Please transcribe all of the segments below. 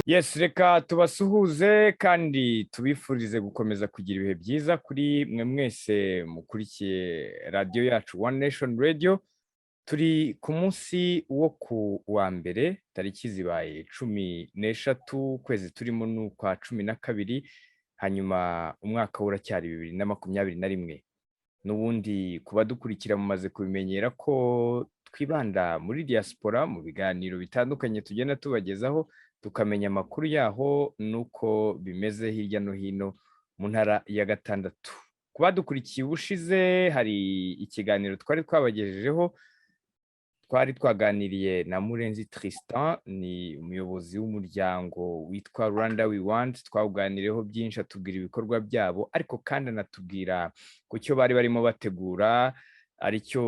Yes, reka tubasuhuze kandi tubifurize gukomeza kugira ibihe byiza kuri mwe mwese mukurikiye radiyo yacu One Nation Radio. Turi ku munsi wo ku wa mbere, tariki zibaye 13, ukwezi turimo ni ukwa 12, hanyuma umwaka wo uracyari 2021. N'ubundi ku badukurikira mumaze kubimenyera ko twibanda muri diaspora mu biganiro bitandukanye tugenda tubagezaho, tukamenya amakuru yaho n'uko bimeze hirya no hino mu ntara ya gatandatu. Ku badukurikiye ubushize, hari ikiganiro twari twabagejejeho, twari twaganiriye na Murenzi Tristan, ni umuyobozi w'umuryango witwa Rwanda We Want. Twawuganiriyeho byinshi, atubwira ibikorwa byabo, ariko kandi anatubwira ku cyo bari barimo bategura, aricyo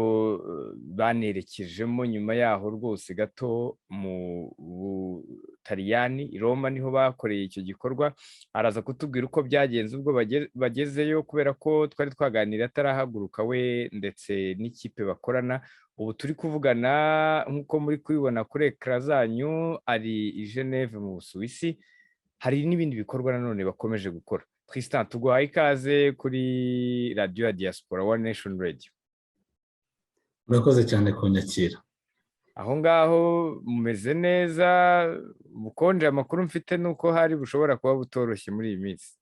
banerekejemo nyuma yaho rwose gato mu Butaliyani, i Roma niho bakoreye icyo gikorwa. Araza kutubwira uko byagenze ubwo bagezeyo, kubera ko twari twaganiriye atarahaguruka we ndetse n'ikipe bakorana. Ubu turi kuvugana, nk'uko muri kubibona kuri écran zanyu, ari i Geneve mu Busuwisi. Hari n'ibindi bikorwa nanone bakomeje gukora. Tristan, tuguhaye ikaze kuri radiyo ya diaspora, One Nation Radio. Murakoze cyane kunyakira. Aho ngaho mumeze neza? Ubukonje, amakuru mfite ni uko hari bushobora kuba butoroshye muri iyi minsi.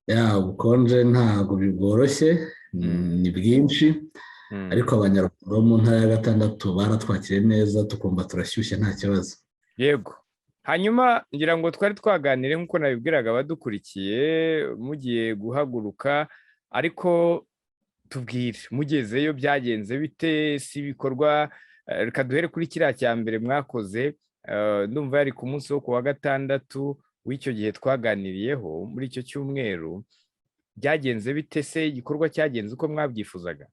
Ya, ubukonje ntabwo bworoshye, ni bwinshi, ariko Abanyarwanda bo mu ntara ya gatandatu baratwakiriye neza, tukumva turashyushye, nta kibazo. Yego, hanyuma ngira ngo twari twaganire, nk'uko nabibwiraga abadukurikiye, mugiye guhaguruka, ariko tubwire, mugezeyo byagenze bite? Si ibikorwa, reka duhere kuri kiriya cya mbere mwakoze. Ndumva yari ku munsi wo ku wa gatandatu w'icyo gihe twaganiriyeho muri icyo cyumweru. Byagenze bite se? Igikorwa cyagenze uko mwabyifuzaga?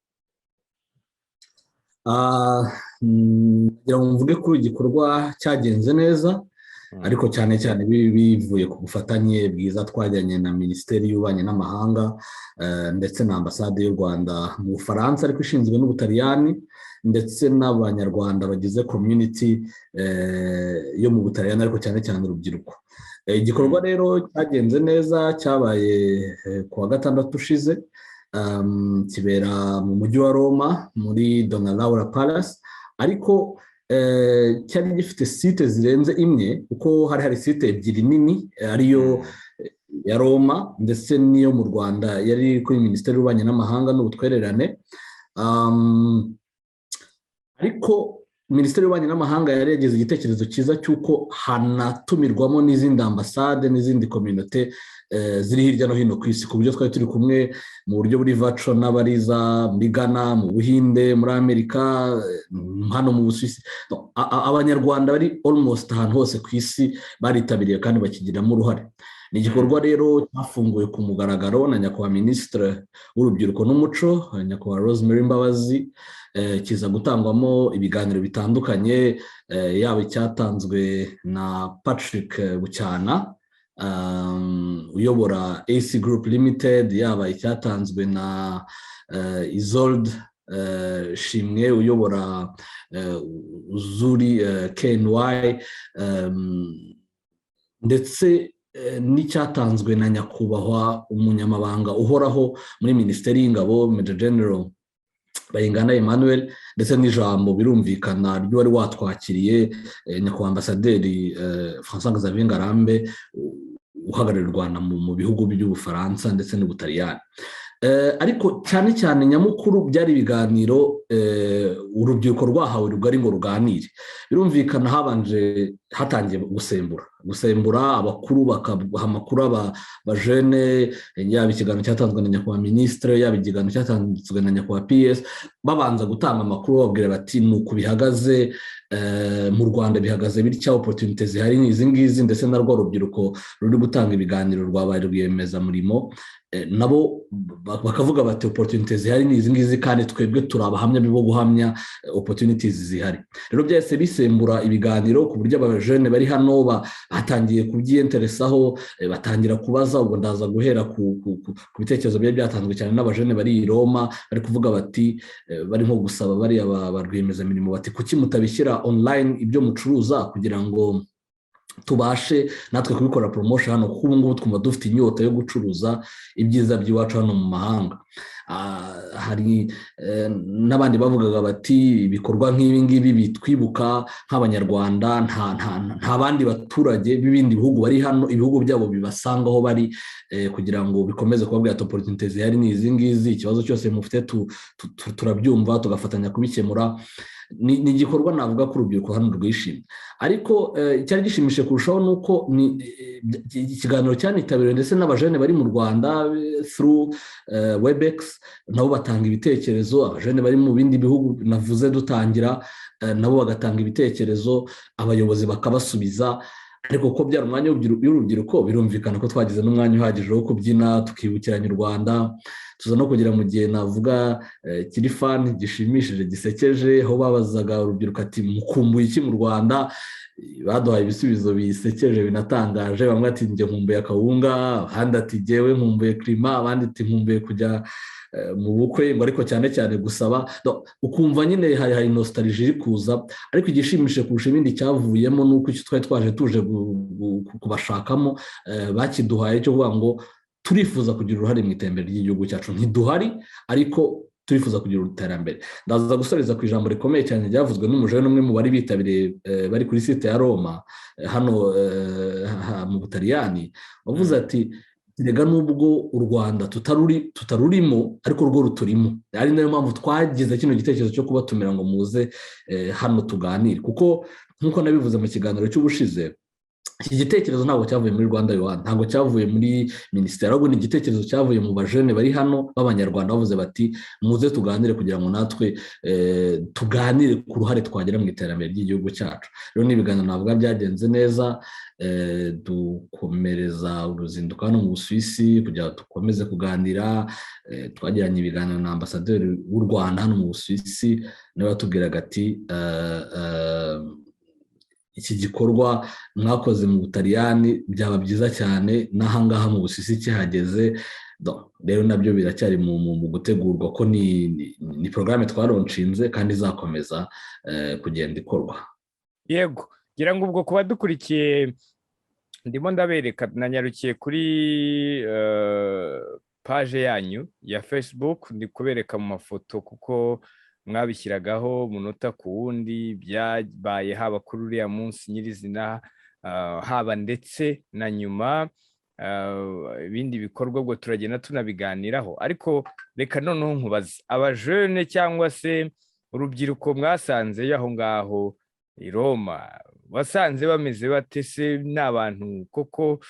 Ngira ngo mvuge ko igikorwa cyagenze neza, ariko cyane cyane bivuye ku bufatanye bwiza twajyanye na Minisiteri y'Ububanyi n'Amahanga ndetse na Ambasade y'u Rwanda mu Bufaransa, ariko ishinzwe n'Ubutaliyani, ndetse n'Abanyarwanda bagize community yo mu Butaliyani, ariko cyane cyane urubyiruko. Igikorwa rero cyagenze neza, cyabaye ku wa gatandatu ushize, kibera mu mujyi wa Roma muri Donna Laura Palace, ariko cyari gifite site zirenze imwe, kuko hari site ebyiri nini, ariyo ya Roma ndetse n'iyo mu Rwanda yari kuri Minisiteri y'Ububanyi n'Amahanga n'Ubutwererane. Ariko Minisiteri y'Ububanyi n'Amahanga yari yagize igitekerezo cyiza cy'uko hanatumirwamo n'izindi ambasade n'izindi communauté ziri hirya no hino ku isi, ku buryo twari turi kumwe mu buryo buri virtual n'abariza muri Ghana, mu Buhinde, muri Amerika, hano mu Busuwisi. Abanyarwanda bari almost ahantu hose ku isi baritabiriye kandi bakigiramo uruhare. Ni igikorwa rero cyafunguwe ku mugaragaro na Nyakubahwa Minisitiri w'Urubyiruko n'Umuco, Nyakubahwa Rosemary Mbabazi, kiza gutangwamo ibiganiro bitandukanye, yaba icyatanzwe na Patrick Bucyana uyobora AC Group Limited, yaba icyatanzwe na Isolde Shimwe uyobora Uzuri KNY, ndetse n'icyatanzwe na Nyakubahwa Umunyamabanga Uhoraho muri Minisiteri y'Ingabo, Major General Bayingana Emmanuel, ndetse n'ijambo birumvikana ry'uwari watwakiriye, Nyakubahwa Ambasaderi Francois Xavier Ngarambe uhagarariye u Rwanda mu bihugu by'Ubufaransa ndetse n'Ubutaliyani. Ariko cyane cyane nyamukuru byari ibiganiro urubyiruko rwahawe rugari ngo ruganire. Birumvikana habanje hatangiye gusembura, abakuru bakabaha amakuru abajeunes, yaba ikiganiro cyatanzwe na Nyakubahwa Minisitiri, yaba ikiganiro cyatanzwe na Nyakubahwa PS, babanza gutanga amakuru bababwira bati: "Ni uku bihagaze mu Rwanda, bihagaze bitya, opportunités zihari ni izi ngizi." Ndetse na rwo rubyiruko ruri gutanga ibiganiro rwabaye rwiyemezamirimo, nabo bakavuga bati: "Opportunités zihari ni izi ngizi, kandi twebwe turi abahamya bo guhamya opportunities zihari." Rero byahise bisembura ibiganiro, ku buryo abajeunes bari hano batangiye kubyiyenteresaho, batangira kubaza. Ubwo ndaza guhera ku bitekerezo byari byatanzwe cyane n'abajeunes bari i Roma, bari kuvuga bati, bari nko gusaba bariya ba rwiyemezamirimo bati: "Kuki mutabishyira online ibyo mucuruza kugira ngo Tubashe natwe kubikora promotion hano, kuko ubu ngubu twumva dufite inyota yo gucuruza ibyiza by'iwacu hano mu mahanga. Hari n'abandi bavugaga bati ibikorwa nk'ibi ngibi bitwibuka nk'Abanyarwanda, nta bandi baturage b'ibindi bihugu bari hano, ibihugu byabo bibasanga aho bari kugira ngo bikomeze kubabwira ati opportunités zihari ni izi ngizi, ikibazo cyose mufite turabyumva, tugafatanya kubikemura. Ni igikorwa navuga ko urubyiruko hano rwishimye, ariko icyari gishimishije kurushaho ni uko ikiganiro cyanitabiriwe ndetse n'abajene bari mu Rwanda through Webex, nabo batanga ibitekerezo. Abajene bari mu bindi bihugu navuze dutangira, nabo bagatanga ibitekerezo, abayobozi bakabasubiza. Ariko kuko byari umwanya w'urubyiruko, birumvikana ko twagize n'umwanya uhagije wo kubyina, tukibukiranya u Rwanda, tuza no kugera mu gihe navuga kiri funny, gishimishije, gisekeje, aho babazaga urubyiruko ati mukumbuye iki mu Rwanda? Baduhaye ibisubizo bisekeje binatangaje. Bamwe ati njye nkumbuye akawunga, abandi ati jyewe nkumbuye climat, abandi ati nkumbuye kujya mu bukwe, ngo ariko cyane cyane gusaba. Ukumva nyine hari nostalgie iri kuza. Ariko igishimishije kurusha ibindi cyavuyemo ni uko icyo twari twaje tuje kubashakamo bakiduhaye, cyo kuvuga ngo turifuza kugira uruhare mu iterambere ry'igihugu cyacu. Ntiduhari, ariko turifuza kugira iterambere. Ndaza gusoreza ku ijambo rikomeye cyane ryavuzwe n'umujene umwe mu bari bitabiriye, bari kuri site ya Roma hano mu Butaliyani, wavuze ati rega nubwo u Rwanda tutarurimo, ariko rwo ruturimo, ari nayo mpamvu twagize kino gitekerezo cyo kubatumira ngo muze hano tuganire. Kuko nk'uko nabivuze mu kiganiro cy'ubushize, iki gitekerezo ntabwo cyavuye muri Rwanda Yuwani, ntabwo cyavuye muri minisiteri, ahubwo ni igitekerezo cyavuye mu bajene bari hano b'Abanyarwanda, bavuze bati muze tuganire kugira ngo natwe tuganire ku ruhare twagira mu iterambere ry'igihugu cyacu. Rero ni ibiganiro navuga byagenze neza. Dukomereza uruzinduko hano mu Busuwisi kugira ngo dukomeze kuganira. Twagiranye ibiganiro na ambasaderi w'u Rwanda hano mu Busuwisi, nawe watubwiraga ati iki gikorwa mwakoze mu Butaliyani byaba byiza cyane n'ahangaha mu Busuwisi kihageze. Rero nabyo biracyari mu gutegurwa, ko ni porogaramu twaronshinze kandi izakomeza kugenda ikorwa. Yego, ngira ngo ubwo kuba dukurikiye, ndimo ndabereka, nanyarukiye kuri page yanyu ya Facebook, ndi kubereka mu mafoto kuko mwabishyiragaho umunota ku wundi byabaye, haba kuri uriya munsi nyirizina, haba ndetse na nyuma ibindi bikorwa, ubwo turagenda tunabiganiraho. Ariko reka noneho nkubaze, abajene cyangwa se urubyiruko mwasanzeyo aho ngaho i Roma, wasanze bameze bate se? Ni abantu koko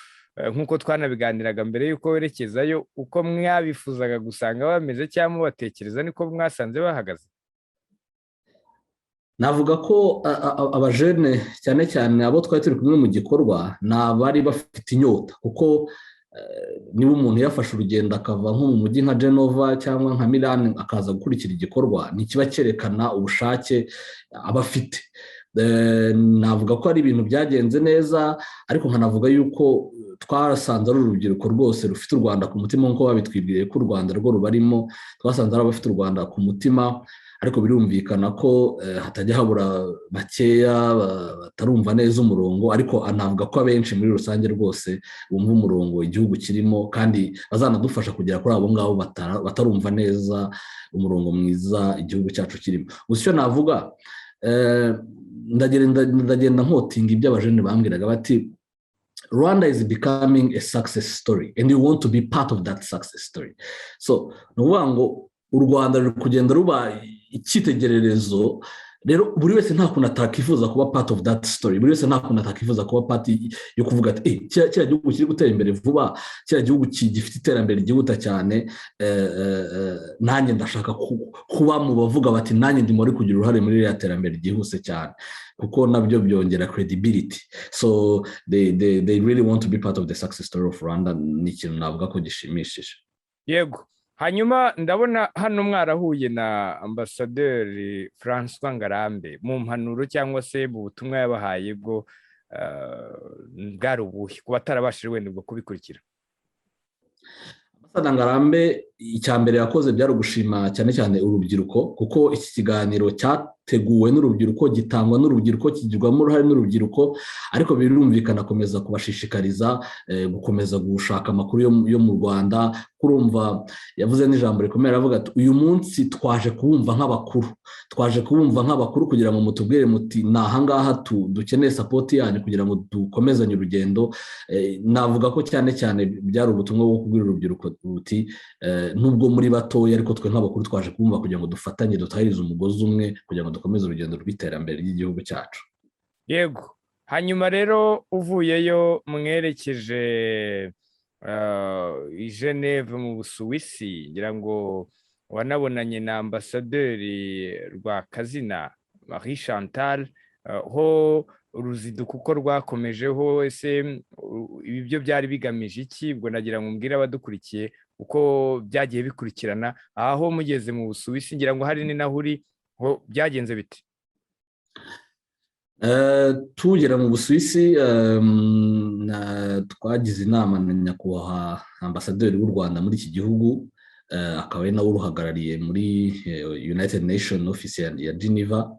nk'uko twanabiganiraga mbere y'uko werekezayo, uko mwabifuzaga gusanga bameze cyangwa mubatekereza, niko mwasanze bahagaze? Navuga ko abajene, cyane cyane abo twari turi kumwe mu gikorwa, ni abari bafite inyota, kuko niba umuntu yafashe urugendo akava nko mu mujyi nka Genova cyangwa nka Milan akaza gukurikira igikorwa, ni kiba cyerekana ubushake aba afite. Navuga ko ari ibintu byagenze neza, ariko nkanavuga yuko twasanze ari urubyiruko rwose rufite u Rwanda ku mutima, nk'uko babitwibwiriye ko u Rwanda rwo rubarimo. Twasanze ari abafite u Rwanda ku mutima, ariko birumvikana ko hatajya habura bakeya batarumva neza umurongo, ariko anavuga ko abenshi muri rusange rwose bumva umurongo igihugu kirimo, kandi bazanadufasha kugera kuri abo ngabo batarumva neza umurongo mwiza igihugu cyacu kirimo. Gusa icyo navuga, ndagenda nquotinga ibyo abajene bambwiraga, bati "Rwanda is becoming a success story and you want to be part of that success story." So ni ukuvuga ngo u Rwanda ruri kugenda ruba icyitegererezo. Rero buri wese nta kuntu atakifuza kuba part of that story, buri wese nta kuntu atakifuza kuba part yo kuvuga ati kiriya gihugu kiri gutera imbere vuba, kiriya gihugu gifite iterambere ryihuta cyane, nanjye ndashaka kuba mu bavuga bati nanjye ndimo kugira uruhare muri ririya terambere ryihuse cyane, kuko nabyo byongera credibility. So they really want to be part of the success story of Rwanda. Ni ikintu navuga ko gishimishije. Yego, hanyuma ndabona hano mwarahuye na ambasaderi Francois Ngarambe. Mu mpanuro cyangwa se mu butumwa yabahaye, bwo bwari ubuhe, ku batarabashije wenda ubwo kubikurikira? Ambasada Ngarambe, icya mbere yakoze byari ugushima cyane cyane urubyiruko, kuko iki kiganiro Cyateguwe n'urubyiruko, gitangwa n'urubyiruko, kigirwamo uruhare n'urubyiruko, ariko birumvikana akomeza kubashishikariza gukomeza gushaka amakuru yo mu Rwanda. Kurumva yavuze n'ijambo rikomeye, aravuga ati: "Uyu munsi twaje kubumva nk'abakuru, twaje kubumva nk'abakuru kugira ngo mutubwire muti ni ahangaha dukeneye support yanyu kugira ngo dukomezanye urugendo." Navuga ko cyane cyane byari ubutumwa bwo kubwira urubyiruko buti: "Nubwo muri batoya, ariko twe nk'abakuru twaje kubumva kugira ngo dufatanye, dutahirize umugozi umwe kugira ngo dukomeze urugendo rw'iterambere ry'igihugu cyacu." Yego, hanyuma rero uvuyeyo mwerekeje i Geneve mu Busuwisi. Ngira ngo wanabonanye na Ambasaderi Rwakazina Marie Chantal. Ho uruzinduko uko rwakomejeho, ese ibi byo byari bigamije iki? Ubwo nagira ngo mbwire abadukurikiye uko byagiye bikurikirana. Aho mugeze mu Busuwisi, ngira ngo hari ni naho uri, ho byagenze bite? Tugera mu Busuwisi twagize inama na nyakubahwa Ambasaderi w'u Rwanda muri iki gihugu, akaba ari nawe uruhagarariye muri United Nation Office ya Geneva.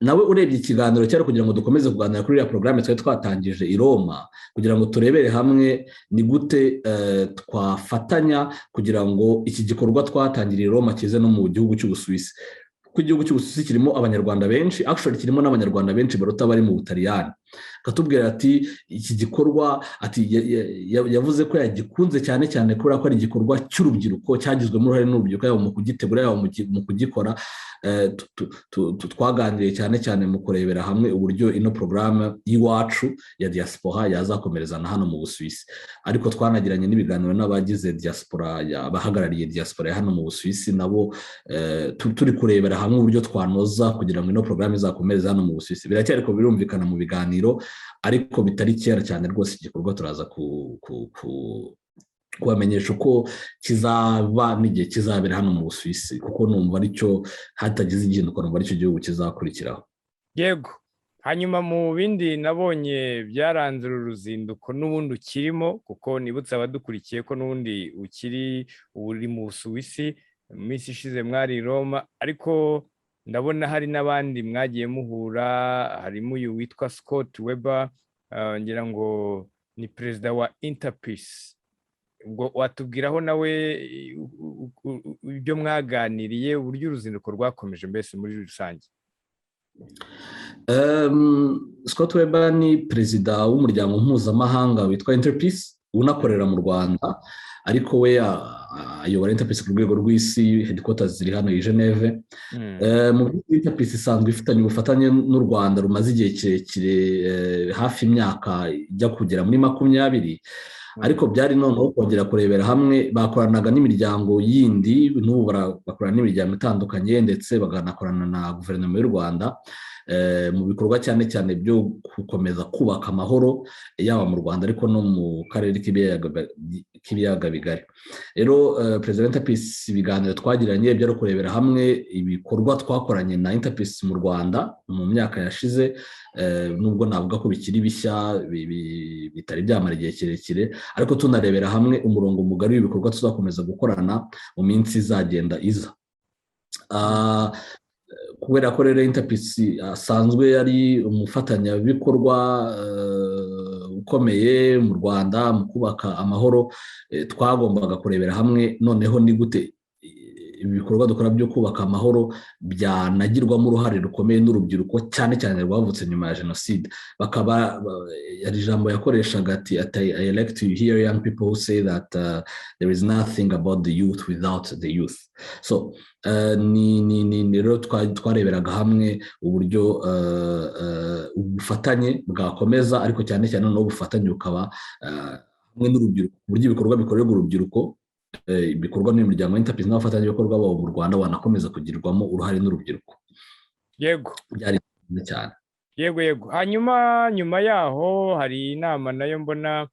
Nawe urebye ikiganiro cyari kugira ngo dukomeze kuganira kuri iriya porogaramu twari twatangije i Roma, kugira ngo turebere hamwe ni gute twafatanya kugira ngo iki gikorwa twatangiriye i Roma kize no mu gihugu cy'Ubusuwisi, kuko igihugu cy'Ubusuwisi kirimo Abanyarwanda benshi, actually kirimo n'Abanyarwanda benshi baruta bari mu Butaliyani. Akatubwira ati iki gikorwa, ati yavuze ko yagikunze cyane cyane kubera ko ari igikorwa cy'urubyiruko, cyagizwemo uruhare n'urubyiruko, yaba mu kugitegura, yaba mu kugikora. Twaganiriye cyane cyane mu kurebera hamwe uburyo ino porogaramu y'iwacu ya diaspora yazakomereza na hano mu Busuwisi, ariko twanagiranye n'ibiganiro n'abagize diaspora, abahagarariye diaspora ya hano mu Busuwisi nabo, turi kurebera hamwe uburyo twanoza kugira ngo ino porogaramu izakomereze hano mu Busuwisi. Biracyari ko birumvikana mu biganiro, ariko bitari kera cyane rwose igikorwa turaza kubamenyesha uko kizaba n'igihe kizabera hano mu Busuwisi, kuko numva aricyo, hatagize igihinduka, numva aricyo gihugu kizakurikiraho. Yego, hanyuma mu bindi nabonye byaranze uru ruzinduko n'ubundi ukirimo, kuko nibutse abadukurikiye ko n'ubundi ukiri uri mu Busuwisi, mu minsi ishize mwari i Roma, ariko ndabona hari n'abandi mwagiye muhura, harimo uyu witwa Scott Webber, ngira ngo ni perezida wa Interpeace. Ubwo watubwiraho nawe ibyo mwaganiriye, uburyo uruzinduko rwakomeje mbese muri rusange? Scott Webber ni perezida w'umuryango mpuzamahanga witwa Interpeace, unakorera mu Rwanda, ariko we ayobora Interpeace ku rwego rw'isi, headquarters ziri hano i Geneve. Mu by'ukuri Interpeace isanzwe ifitanye ubufatanye n'u Rwanda rumaze igihe kirekire, hafi imyaka ijya kugera muri 20, ariko byari noneho kongera kurebera hamwe. Bakoranaga n'imiryango yindi, n'ubu bakorana n'imiryango itandukanye, ndetse baganakorana na guverinoma y'u Rwanda mu bikorwa cyane cyane byo gukomeza kubaka amahoro, yaba mu Rwanda ariko no mu karere k'Ibiyaga Bigari. Rero perezida wa Interpeace, ibiganiro twagiranye byari kurebera hamwe ibikorwa twakoranye na Interpeace mu Rwanda mu myaka yashize, nubwo navuga ko bikiri bishya, bitari byamara igihe kirekire, ariko tunarebera hamwe umurongo mugari w'ibikorwa tuzakomeza gukorana mu minsi izagenda iza. Kubera ko rero Interpeace asanzwe ari umufatanyabikorwa ukomeye mu Rwanda mu kubaka amahoro, twagombaga kurebera hamwe noneho ni gute ibikorwa dukora byo kubaka amahoro byanagirwamo uruhare rukomeye n'urubyiruko, cyane cyane rwavutse nyuma ya jenoside. Bakaba hari ijambo yakoreshaga ati: "I like to hear young people who say that there is nothing about the youth without the youth." So ni rero twareberaga hamwe uburyo ubufatanye bwakomeza, ariko cyane cyane noneho ubufatanye bukaba hamwe n'urubyiruko, ku buryo ibikorwa bikorerwa urubyiruko, bikorwa n'imiryango y'Interpeace n'abafatanyabikorwa babo mu Rwanda, wanakomeza kugirwamo uruhare n'urubyiruko. Byari byiza cyane. Yego, hanyuma nyuma yaho hari inama nayo mbona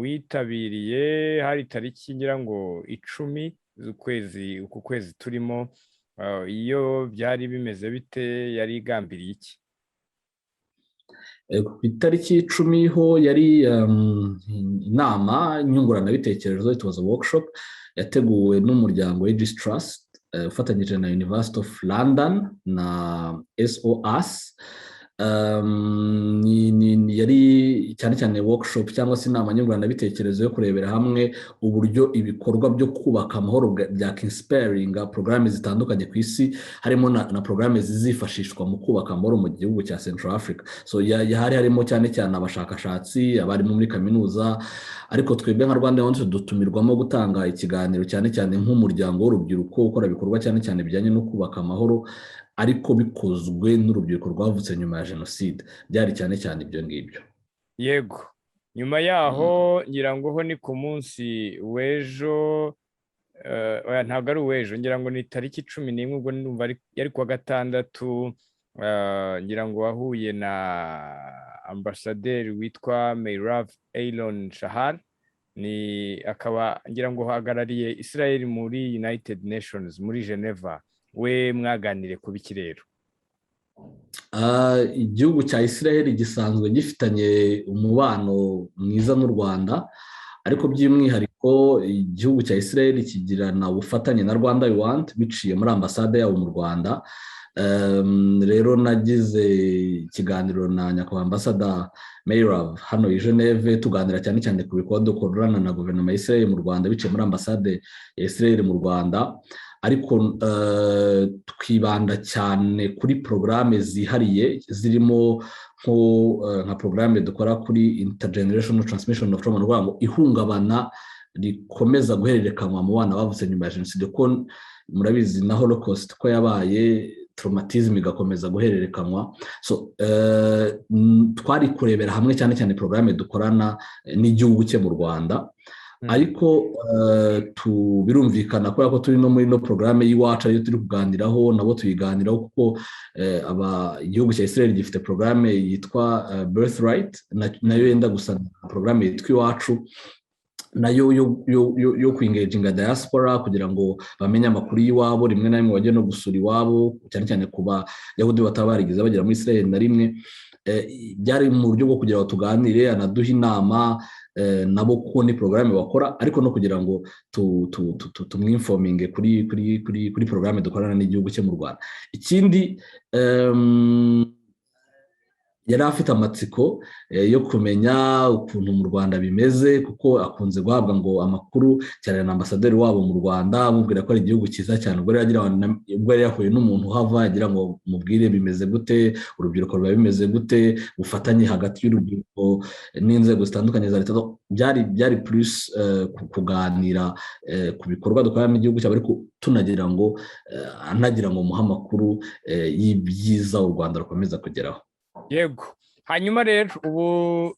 witabiriye, hari tariki ngira ngo 10 z'ukwezi uku kwezi turimo. Iyo byari bimeze bite? Yari igambiriye iki? Ku itariki 10 ho yari inama nyunguranabitekerezo, it was a workshop yateguwe n'umuryango Aegis Trust. ufatanyije na University of London na SOAS. Yari cyane cyane workshop cyangwa se inama nyunguranabitekerezo yo kurebera hamwe uburyo ibikorwa byo kubaka amahoro byakinspiringa porogaramu zitandukanye ku isi, harimo na porogaramu zizifashishwa mu kubaka amahoro mu gihugu cya Central Africa. So hari harimo cyane cyane abashakashatsi, abarimu muri kaminuza, ariko twebwe nka Rwanda dutumirwamo gutanga ikiganiro, cyane cyane nk'umuryango w'urubyiruko ukora ibikorwa cyane cyane bijyanye no kubaka amahoro, ariko bikozwe n'urubyiruko rwavutse nyuma ya jenoside. Byari cyane cyane ibyo ngibyo. Yego, nyuma yaho ngira ngo ho ni ku munsi w'ejo, ntabwo ari uw'ejo, ngira ngo ni tariki 11, ubwo numva yari kuwa gatandatu, ngira ngo wahuye na ambasaderi witwa Meirav Eilon Shahar, ni akaba ngira ngo uhagarariye Israel muri United Nations muri Geneva. We mwaganire ku biki rero? Igihugu cya Israel gisanzwe gifitanye umubano mwiza n'u Rwanda, ariko by'umwihariko igihugu cya Israel kigirana ubufatanye na Rwanda We Want biciye muri ambasade yabo mu Rwanda. Rero nagize ikiganiro na nyakubahwa ambasada Meirav hano i Geneve, tuganira cyane cyane ku bikorwa dukorana na guverinoma ya Israel mu Rwanda biciye muri ambasade ya Israel mu Rwanda, ariko twibanda cyane kuri porogaramu zihariye zirimo nka porogaramu dukora kuri intergenerational transmission of trauma, ni ukuvuga ngo ihungabana rikomeza guhererekanywa mu bana bavutse nyuma ya jenoside, ko murabizi na Holocaust ko yabaye, traumatism igakomeza guhererekanywa. So twari kurebera hamwe cyane cyane porogaramu dukorana n'igihugu cye mu Rwanda, ariko birumvikana kubera ko turi no muri no porogaramu y'iwacu ariyo turi kuganiraho nabo, tuyiganiraho kuko igihugu cya Israel gifite porogaramu yitwa Birthright, nayo yenda gusa na porogaramu yitwa Iwacu, nayo yo kwingeginga diaspora kugira ngo bamenye amakuru y'iwabo, rimwe na rimwe bajye no gusura iwabo, cyane cyane ku Bayahudi bataba barigeze bagera muri Israel na rimwe. Byari mu buryo bwo kugira ngo tuganire, anaduhe inama nabo kuko ni porogaramu bakora, ariko no kugira ngo tumwinforminge kuri porogaramu dukorana n'igihugu cye mu Rwanda. Ikindi, yari afite amatsiko yo kumenya ukuntu mu Rwanda bimeze, kuko akunze guhabwa ngo amakuru cyane na ambasaderi wabo mu Rwanda, amubwira ko ari igihugu cyiza cyane. Ubwo yari yahuye n'umuntu uhava, yagira ngo mubwire bimeze gute, urubyiruko ruba bimeze gute, ubufatanye hagati y'urubyiruko n'inzego zitandukanye za leta. Byari plus kuganira ku bikorwa dukorana n'igihugu cyabo, ariko tunagira ngo anagira ngo muhe amakuru y'ibyiza u Rwanda rukomeza kugeraho. Yego, hanyuma rero ubu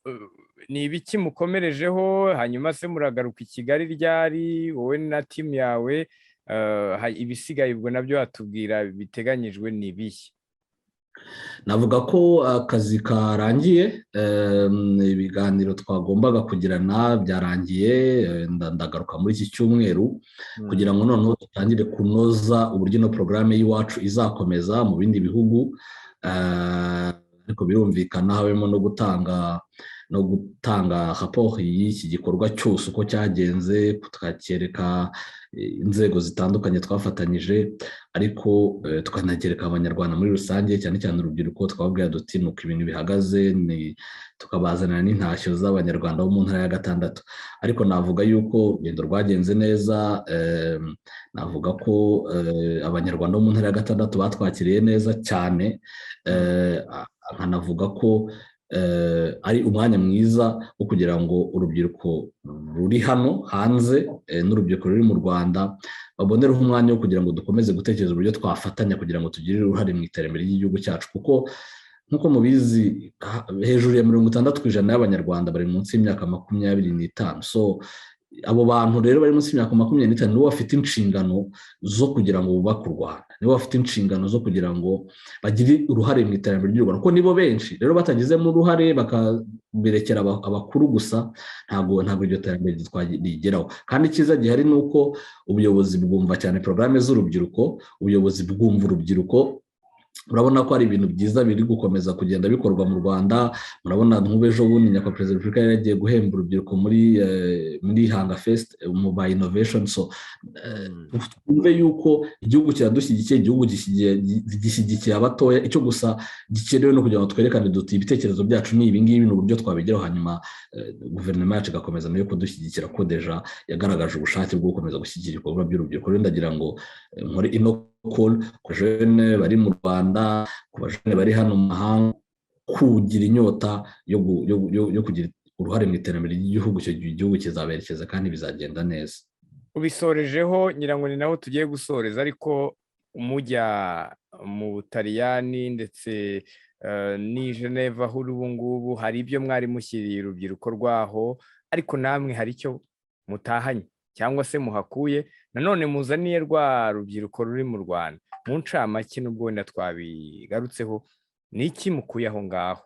ni ibiki mukomerejeho? Hanyuma se muragaruka i Kigali ryari, wowe na team yawe? Ibisigaye ubwo nabyo watubwira biteganyijwe ni ibihe? Navuga ko akazi karangiye, ibiganiro twagombaga kugirana byarangiye. Ndagaruka muri iki cyumweru kugira ngo noneho dutangire kunoza uburyo ino porogaramu y'iwacu izakomeza mu bindi bihugu, ariko birumvikana habemo no gutanga raporo y'iki gikorwa cyose uko cyagenze, tukacyereka inzego zitandukanye twafatanyije, ariko tukanagereka Abanyarwanda muri rusange, cyane cyane urubyiruko, twababwira duti nuko ibintu bihagaze, tukabazanira n'intashyo z'Abanyarwanda bo mu ntara ya gatandatu. Ariko navuga yuko urugendo rwagenze neza, navuga ko Abanyarwanda bo mu ntara ya gatandatu batwakiriye neza cyane, nkanavuga ko ari umwanya mwiza wo kugira ngo urubyiruko ruri hano hanze n'urubyiruko ruri mu Rwanda babonereho umwanya wo kugira ngo dukomeze gutekereza uburyo twafatanya kugira ngo tugire uruhare mu iterambere ry'igihugu cyacu, kuko nk'uko mubizi hejuru ya 60% y'Abanyarwanda bari munsi y'imyaka 25. So abo bantu rero bari munsi y'imyaka 25 nibo bafite inshingano zo kugira ngo bubake u Rwanda, nibo bafite inshingano zo kugira ngo bagire uruhare mu iterambere ry'u Rwanda, kuko nibo benshi. Rero batagizemo uruhare bakaberekera abakuru gusa, ntabwo iryo terambere twarigeraho. Kandi icyiza gihari ni uko ubuyobozi bwumva cyane porogaramu z'urubyiruko, ubuyobozi bwumva urubyiruko. Urabona ko hari ibintu byiza biri gukomeza kugenda bikorwa mu Rwanda. Murabona nk'ubu ejo bundi Nyakubahwa Perezida wa Repubulika yari yagiye guhemba urubyiruko muri Hanga Fest mu ba innovation. So twumve yuko igihugu kiradushyigikiye, igihugu gishyigikiye abatoya. Icyo gusa gikenewe no kugira ngo twerekane duti: "Ibitekerezo byacu ni ibi ngibi, ni uburyo twabigeraho." Hanyuma guverinoma yacu igakomeza nayo kudushyigikira, ko déjà yagaragaje ubushake bwo gukomeza gushyigikira ibikorwa by'urubyiruko. Rero ndagira ngo nkore ino call ku jeunes bari mu Rwanda, ku bajeunes bari hano mu mahanga, kugira inyota yo kugira uruhare mu iterambere ry'igihugu. Icyo gihe igihugu kizaberekeza kandi bizagenda neza. Ubisorejeho, ngira ngo ni naho tugiye gusoreza. Ariko mujya mu Butaliyani ndetse n'i Geneve aho uri ubu ngubu, hari ibyo mwari mushyiriye urubyiruko rwaho, ariko namwe hari icyo mutahanye cyangwa se muhakuye nanone muzaniye rwa rubyiruko ruri mu Rwanda. Mu ncamake, n'ubwo wenda twabigarutseho, ni iki mukuye aho ngaho?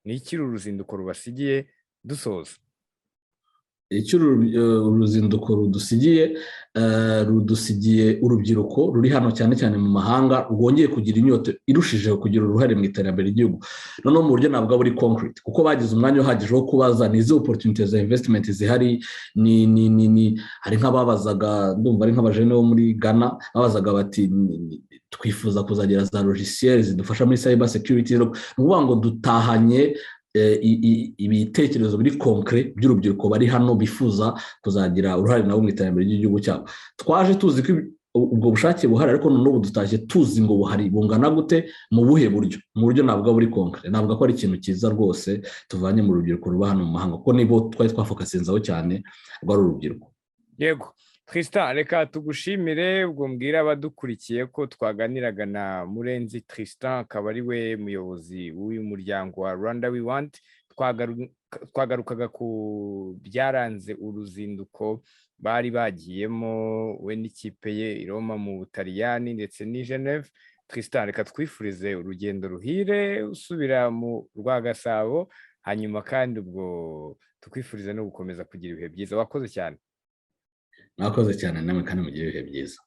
Ni iki uru ruzinduko rubasigiye, dusoza? Icyo uruzinduko rudusigiye, rudusigiye urubyiruko ruri hano, cyane cyane mu mahanga, rwongeye kugira inyota irushijeho kugira uruhare mu iterambere ry'igihugu, noneho mu buryo ntabwo buri concrete, kuko bagize umwanya uhagije wo kubaza ni izi opportunities za investment zihari. Ni ni ni ni hari nk'ababazaga, ndumva ari nk'abajeunes bo muri Ghana, babazaga bati: "Twifuza kuzagira za logiciel zidufasha muri cyber security." Ni ukuvuga ngo dutahanye ibitekerezo biri concret by'urubyiruko bari hano bifuza kuzagira uruhare nabo mu iterambere ry'igihugu cyabo. Twaje tuzi ko ubwo bushake buhari, ariko n'ubu dutashye tuzi ngo buhari bungana gute, mu buhe buryo, mu buryo ntabwo buri concret. Ntabwo ko ari ikintu cyiza rwose tuvanye mu rubyiruko ruba hano mu mahanga, kuko nibo twari twafocusinzeho cyane, rwari urubyiruko. Yego Tristan, reka tugushimire. Ubwo mbwira abadukurikiye ko twaganiraga na Murenzi Tristan, akaba ari we muyobozi w'uyu muryango wa Rwanda We Want. Twagarukaga ku byaranze uruzinduko bari bagiyemo, we n'ikipe ye, i Roma mu Butaliyani ndetse n'i Geneve. Tristan, reka twifurize urugendo ruhire usubira mu Rwagasabo, hanyuma kandi ubwo tukwifurize no gukomeza kugira ibihe byiza. Wakoze cyane. Mwakoze cyane namwe, kandi mugire ibihe byiza.